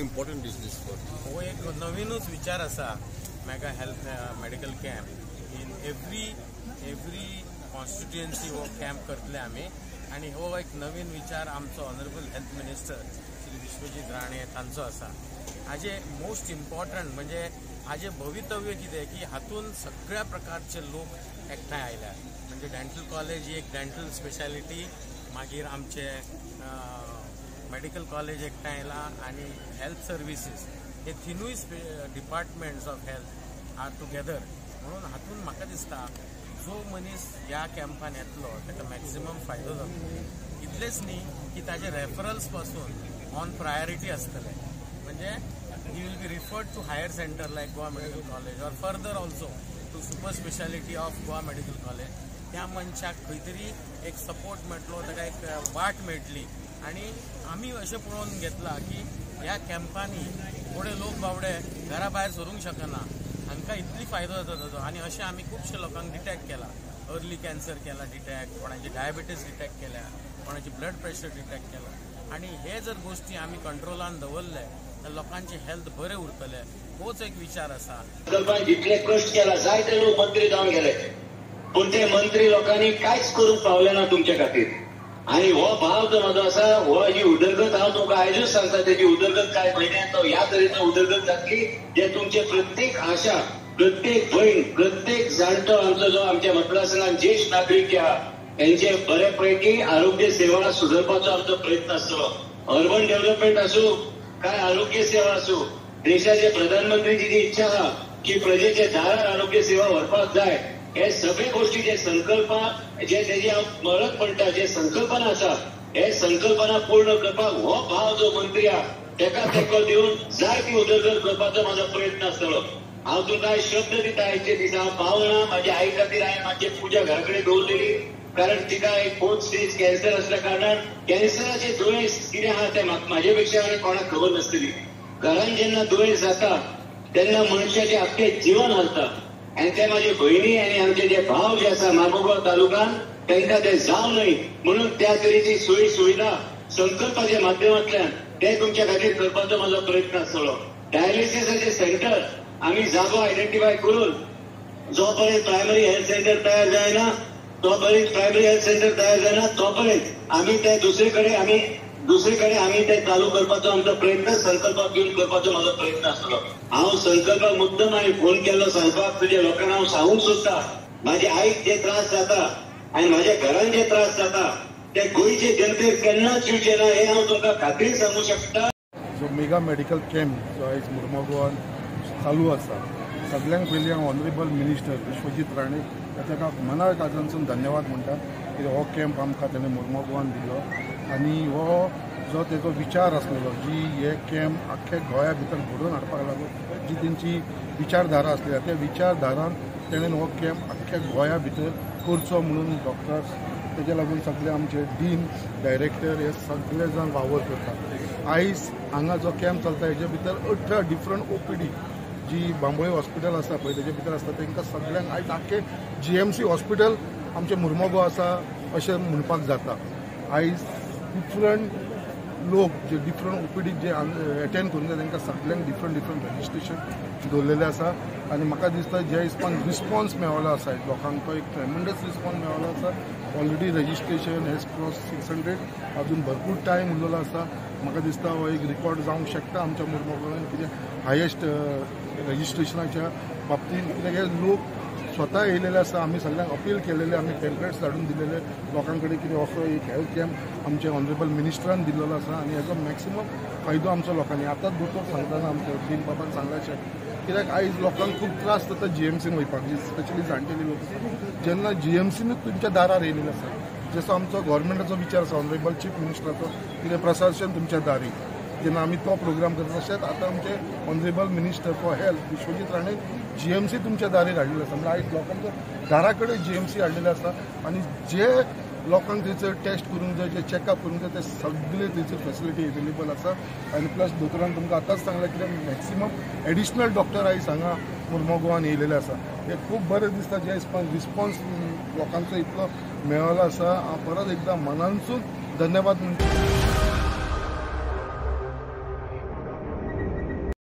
important is this for? हो एक नवीनूच विचार आसा, mega health medical camp in every constituency हो कॅम्प करतले आमी. आनी हो एक नवीन विचार आमचो honourable health minister Shri Vishwajit Rane तांचो आसा. हाजे मोस्ट इम्पॉर्टंट म्हणजे हाजे भवितव्य कितें की हातून सगळ्या प्रकारचे लोक एकठांय आयल्यात. म्हणजे डेंटल कॉलेज ही एक डेंटल स्पेशालिटी, मागीर आमचे मेडिकल कॉलेज एकठांय आयला आनी हेल्थ सर्विसीस हे तिनूय departments of health are together. म्हणून हातून म्हाका दिसता जो मनीस ह्या कॅम्पान येतलो ताका मॅक्सिमम फायदो जातलो. इतलेंच न्ही की ताजे रेफरल्स पासून ऑन प्रायोरिटी आसतले, म्हणजे he will be referred to higher center like Goa Medical College or further also to super speciality of Goa Medical College. त्या मनशाक खंय तरी एक सपोर्ट मेळटलो, ताका एक वाट मेळटली. आनी आमी अशें पळोवन घेतलां की ह्या कॅम्पांनी थोडे लोक बावडे घरा भायर सरूंक शकना, हांकां इतली फायदो जाता ताजो. आनी अशें आमी खुबशे लोकांक डिटॅक्ट केला, अर्ली कॅन्सर केला डिटॅक्ट, कोणाची डायबिटीज डिटॅक्ट केल्या, कोणाची ब्लड प्रेशर डिटॅक्ट केला. आनी हे जर गोश्टी आमी कंट्रोलान दवरले तर लोकांचे हेल्थ बरें उरतले, होच एक विचार आसा. जितले कश्ट केला जायते लोक मंत्री जावन गेले, पूण ते मंत्री लोकांनी कांयच करूंक पावले ना तुमच्या खातीर. आनी हो भाव जो म्हजो आसा, हो जी उदरगत हांव तुमकां आयजूच सांगता, तेजी उदरगत कांय म्हयन्यान तो ह्या तरेचो उदरगत जातली जे तुमचे प्रत्येक आशा, प्रत्येक भयण, प्रत्येक जाणटो आमचो जो आमच्या मतदारसंघात ज्येष्ठ नागरीक जे आहा तेंचे बरे पैकी आरोग्य सेवा सुदरपाचो आमचो प्रयत्न आसतलो. अर्बन डेव्हलपमेंट आसूं काय आरोग्य सेवा आसूं, देशाचे प्रधानमंत्रीची जी इच्छा आहा की प्रजेचे दारार आरोग्य सेवा व्हरपाक जाय, हे सगळे गोष्टी जे संकल्प जे तेजी हांव मरत म्हणटा, जे संकल्पना आसा हे संकल्पना पूर्ण करपाक हो भाव जो मंत्री आहा तेका तेंको दिवन जाय ती उदरगत करपाचो म्हाजो प्रयत्न आसतलो. हांव तुमकां शब्द दिता, आयचे दिसा हांव पावना, म्हाज्या आई खातीर हांवें म्हाजी पुजा घरा कडेन दवरलेली, कारण तिका एक फोर्थ स्टेज कॅन्सर असल्या कारणान कॅन्सराचे दुयेंस कितें आहा तें म्हाजे पेक्षा आनी कोणाक खबर नासतली. घरान जेन्ना दुयेंस जाता तेन्ना मनशाचें आख्खें जिवन हालता. आनी ते म्हाजे भयणी आनी आमचे जे भाव जे आसा मार्मोगांव तालुक्यान तांकां ते जावं न्हय म्हणून त्या तरेची सोयी सुविधा संकल्पाच्या माध्यमांतल्यान ते तुमच्या खातीर करपाचो म्हाजो प्रयत्न आसतलो. डायलिसिसाचे सेंटर आमी जागो आयडेंटिफाय करून जो पर्यंत प्रायमरी हेल्थ सेंटर तयार जायना तोपर्यंत प्रायमरी हेल्थ सेंटर तयार जायना तोपर्यंत आमी ते दुसरे कडेन आमी ते चालू करपाचो आमचो प्रयत्न संकल्पाक घेवन करपाचो म्हाजो प्रयत्न आसतलो. हांव संकल्पाक मुद्दम हांवें फोन केल्लो सांगपाक तुज्या लोकांक हांव सांगूंक सोदता, म्हाजे आईक जे त्रास जाता आनी म्हाज्या घरान जे त्रास जाता ते गोंयचे जनतेक केन्नाच दिवचे ना हें हांव तुमकां खात्रीन सांगूंक शकता. जो मेगा मेडिकल कॅम्प जो आयज मुर्मोगांवान चालू आसा, सगळ्यांक पयलीं हांव ऑनरेबल मिनिस्टर विश्वजीत राणे ताका मना काळजांतसून धन्यवाद म्हणटा की हो कॅम्प आमकां तेणें मुर्मोगांवान दिलो. आनी हो जो तेजो विचार आसलेलो जी हे कॅम्प आख्खे गोंया भितर घडोवन हाडपाक लागलो, जी तेंची विचारधारा आसली त्या विचारधारान तेणें हो कॅम्प आख्ख्या गोंया भितर करचो म्हणून डॉक्टर्स तेजे लागून सगळे आमचे डीन डायरेक्टर हे सगळे जाण वावर करतात. आयज हांगा जो कॅम्प चलता हेजे भितर 18 डिफरंट OPD जी बांबोळे हॉस्पिटल आसा पळय तेजे भितर आसता, तांकां सगळ्यांक आयज आख्खे GMC hospital आमचें मुर्मोगांव आसा अशें म्हणपाक जाता. आयज डिफरंट लोक जे डिफरंट OPD जे एटेंड करूंक जाय तांकां सगळ्यांक डिफरंट डिफरंट रजिस्ट्रेशन दवरलेलें आसा. आनी म्हाका दिसता जे हिसपान रिस्पॉन्स मेळ्ळो आसा लोकांक, तो एक ट्रेमेंडस रिस्पॉन्स मेळ्ळो आसा. ऑलरेडी रजिस्ट्रेशन हेज क्रॉस 600, अजून भरपूर टायम उरलेलो आसा. म्हाका दिसता हो एक रिकॉर्ड जावंक शकता आमच्या मुर्मोगांवान, कित्याक हायेस्ट रजिस्ट्रेशनाच्या बाबतींत, कित्याक हे लोक स्वता येयलेले आसा. आमी सगळ्यांक अपील केलेले, आमी पॅम्पलेट्स धाडून दिलेले लोकां कडेन कितें असो एक हेल्थ कॅम्प आमचे ऑनरेबल मिनिस्टरान दिल्लो आसा आनी हेजो मॅक्सिमम फायदो आमचो लोकांनी. आतांच दोतोर सांगतना आमच्या डीन बाबान सांगला अशें कित्याक आयज लोकांक खूब त्रास जाता GMCन वयपाक, स्पेशली जाणटेली लोक जेन्ना GMCनूच तुमच्या दारार येयलेले आसा. जसो आमचो गव्हर्मेंटाचो विचार आसा ऑनरेबल चीफ मिनिस्टराचो कितें प्रशासन तुमच्या दारी, जेन्ना आमी तो प्रोग्राम करता तशेंच आतां आमचे honourable minister for health Vishwajit Rane GMC तुमच्या दारीर हाडलेले आसा. म्हणल्यार आयज लोकांच्या दारा कडेन GMC हाडलेले आसा आनी जे लोकांक थंयसर टेस्ट करूंक जाय, जे चॅकअप करूंक जाय ते सगळे थंयसर फेसिलिटी एवेलेबल आसा. आनी प्लस दोतोरान तुमकां आतांच सांगलां कित्याक मॅक्सिमम एडिशनल डॉक्टर आयज हांगा मुर्मोगांवान येयलेले आसा. हें खूब बरें दिसता जे रिस्पॉन्स लोकांचो इतलो मेळ्ळो आसा. हांव परत एकदां मनानसून धन्यवाद म्हणटा.